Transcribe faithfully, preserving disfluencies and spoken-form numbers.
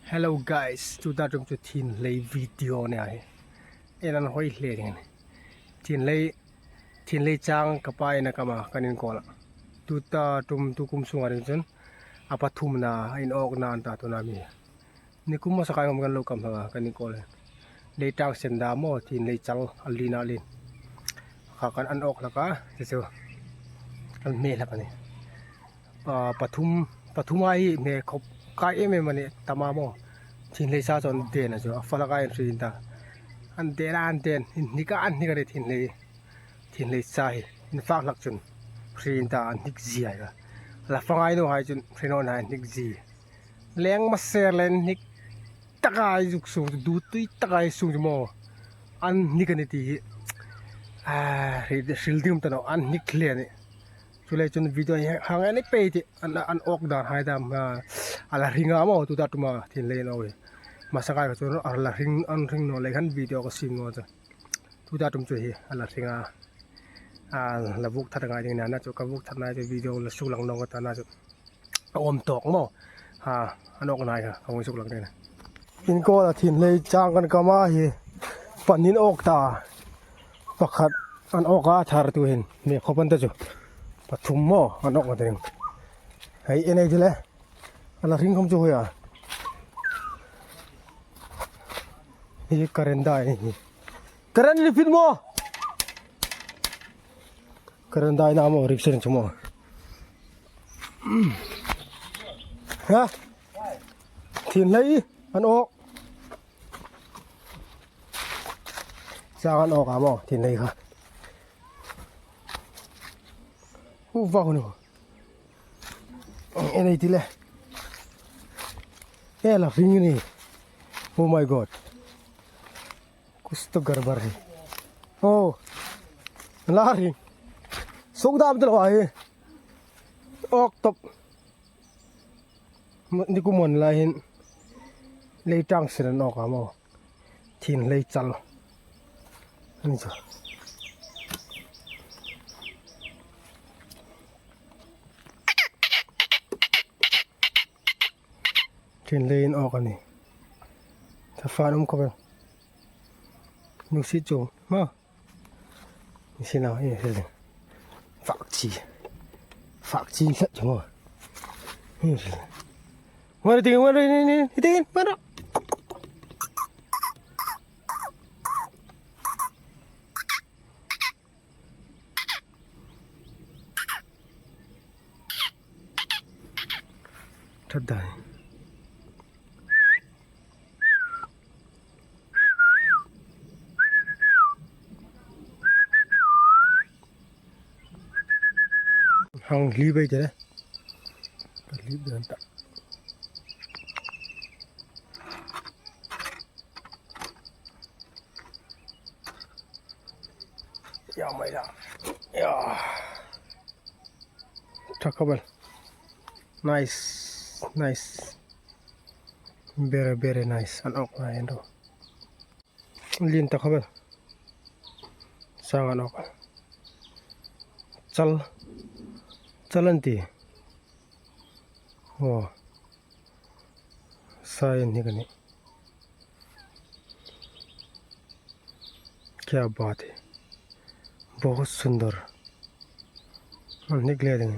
Hello guys, tuta ṭum chu thinlei video ni a hi. En an hoi hle ding a nih. Thinlei, thinlei chang ka pa in a kam a, kan inkawl a. Tuta ṭum tu kum sunga ding chun a pathumna, a inawkna an ta tuna mi. Nikum masa kai hawm kan lo kam hlak a, kan inkawl a. Leitang sen dam maw, thinlei chal a lina lin. Kha kan an awk hlak a, chu chu. Kan hme hlak a nih. A, pathum, pathum a hi hme khop kai em em a nih, tama maw. Thinlei sa chu an den a chu, a fala kai an hrin ta. An den a, an den, inhnik a, an hnik a nih thinlei. Thinlei sa hi, in fak hlak chun. Hrin ta, an hnik zie a. La fangai nu hai chun, hrin on hai hnik zie. Leng maser le an hnik taka zuk sung, du tui taka zuk sung chu maw. An hnik a nih ti hi. A, hril, hril ding ta naw, an hnik hle a nih. Chu le chun video hi hang a ni pei ti, an, an awk dan hai dam, a, a la hring a maw, tuta ṭuma thinlei an awk hi. Masa kai ka chu a la hring, an hring naw le khan video ka sim naw chu. Tuta ṭum chu hi, a la hring a. A, la vuk that ngai ding a na chu, ka vuk that nai chu video la suk lang naw ka ta na chu. A awm tawk maw. Ha, an awk nai kha, ka hung suk lang ding a. Inkawl a thinlei chang kan kam a hi. Panin awk ta. Pakhat an awk a thar tu hin. Hme khop an ta chu. Pathum maw, an awk ta ding. Hei, en ei ti le. A la hring khom chu hoi a. Hi current dai ni hi. Current ni fit maw. Current dai na maw, rik sen chu maw. Ha? Thinlei an awk. Chang an awk a maw, thinlei kha. Hu va hu nu. En ei ti le. E la hring ni. Oh my God. Kuch to garbar hai. Oh. La hring. Suk dam tlo ahi. Awk top. Nikum hmun lai hin. Leitang sen an awk a maw. Thinlei chal. Ani chu. Thinlei an awk a nih. Tha fan um khop el. Nusi chu. Ma. Nusi na, e, hel. Fak chi. Fak chi sa chu ma. Hel. Mara tingin, mara ni, ni, tingin, mara. That dai. Hang hli bai te. Hli bai ta. Ya mai la. Ya. Tha khop el. Nice, nice. Very, very nice. An awk ngai an ro. Lien ta khop el. Chang an awk. Chal. Chal an ti. Oh. Sa an hnik a nih. Kya baat hai. Bahut sundar. An hnik le ding.